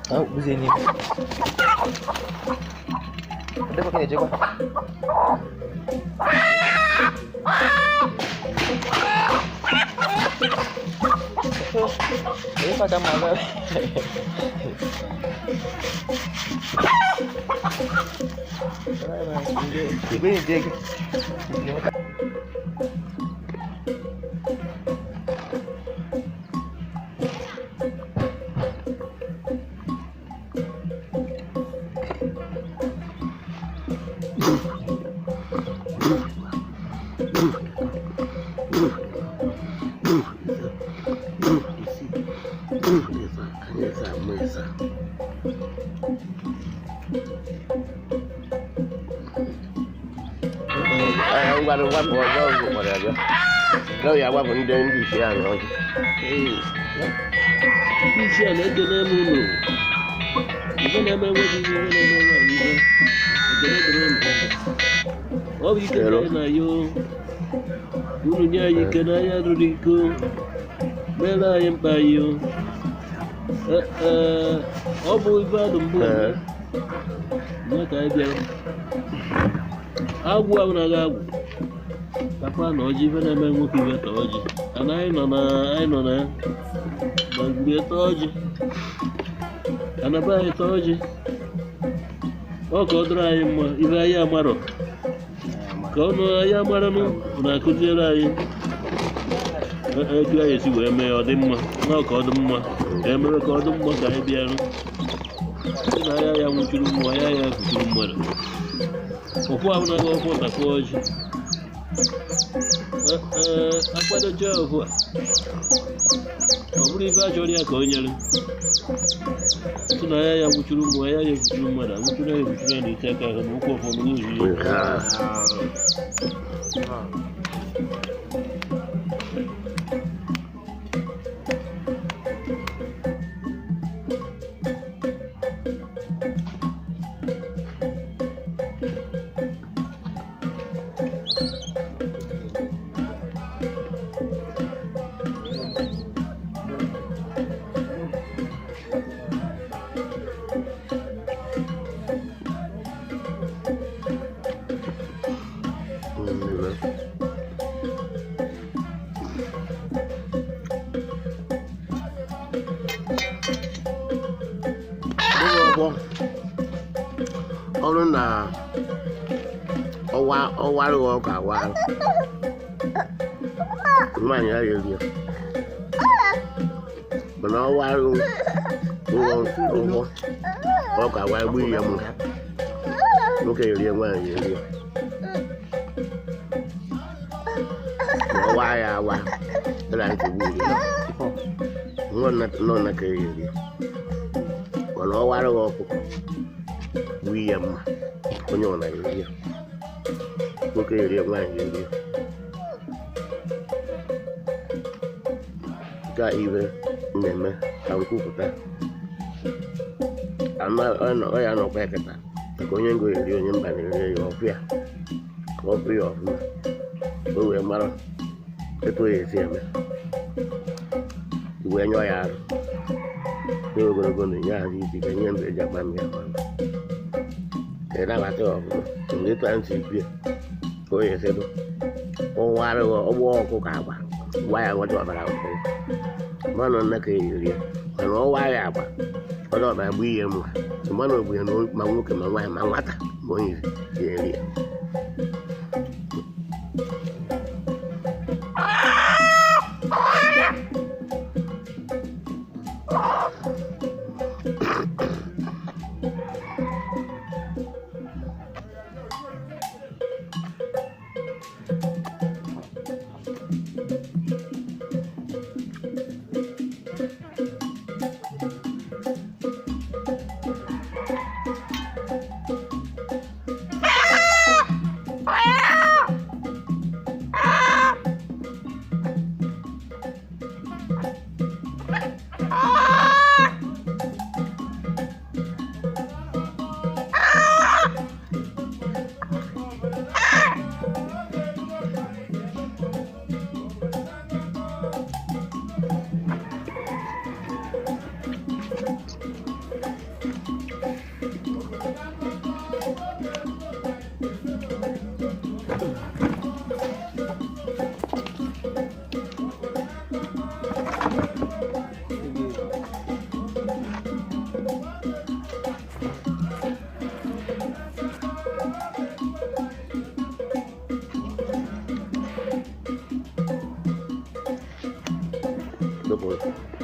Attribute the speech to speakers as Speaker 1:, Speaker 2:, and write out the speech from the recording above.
Speaker 1: Ka kpụzie n'ihu. Ebe ka na-ejekwa. Ife aka mma agwa. Igwe na-eji ego.
Speaker 2: Ngwa ngwa ọzọ ọgwụ kpọrọ ya bịa. Ya gbapụ ndị ndị isi anyị ọjị.
Speaker 3: Ndị isi a na-ekele m unu. Ife na-eme nwoke ihe, ife na-eme nwaanyị ihe. Ekele dịrị unu. Ọ bụ ike ka anyị na-ayọ. Unu nye anyị ike na anyị adụrụ iko. Meere anyị mkpa anyị o. Ee, ọ bụ ife adụ mbụ eme. Ya ka anyị bịara. Agwụ ahụ agwụ. Papa na ọjị, ife na-eme nwoke ife ta ọjị. Ana anyị nọ na anyị nọ na ya. Na mgbe taa ọjị. Anaba anyị taa ọjị. Ọ ka ọ dịrị anyị mma, ife anyị amarọ. Ka ọnụ anyị amaranụ na-akụziere anyị etu anyị esi wee mee ọ dị mma, na ka ọ dị mma, ka e mere ka ọ dị mma ka anyị bịarụ. Sị na anya ya nwụchuru mmụọ, anya ya fuchuru mmadụ. Ọfụ ahụ na-aga ọfụ takwa ọjị. Ee, akwadocha ọfụ a. Ọ bụrụ ife a chọrọ ya ka o nyere. Sị na anya ya nwụchuru mmụọ, anya ya efuchuru mmadụ, anwụchuru ya efuchuru ya n'isi aka ahụ na ụkwụ ọfọ n'ụzọ ihe.
Speaker 2: Ọrụ na ọwa ọwarụghị ọkụ awa nwaanyị ya eri ya, mana ọwarụ ụgwọ ọkụ awa egbu ya mụ nwoke erie, nwaanyị erie. Ma ọwa ya awa ịla nsogbu eri nwa nọ na ka eri, mana ọwarụghị ọkụkọ gbu ya mma onye ọ na-eri ya, nwoke erie, nwaanyị erie. Nke a ibe m na-eme ka m kwupụta ọ ya nọkwa ya kịta maka onye ngo eri, onye mba na-eri ya ọfụ ya ka ọ bụ ya ọfụma, o wee mara etu o esi eme wee nyụọ ya arụ nye ogologo na nye ahụ isi ka nye ndụ eji agba mmiri agba ka ị nabata ya ọfụma mgbe etu anyị si bie ka o esi dụ ụwa arụghị ọgbọ ọkụkọ agba gwa ya nweta ọbara akwụkwọ mmanụ nne ka eri ya, mana ọwa ya agba ọdọ ọbara gbu ihe mma mmanụ ogbenye ma nwoke ma nwaanyị ma nwata ma onye ya eri ya. Daalụkwa.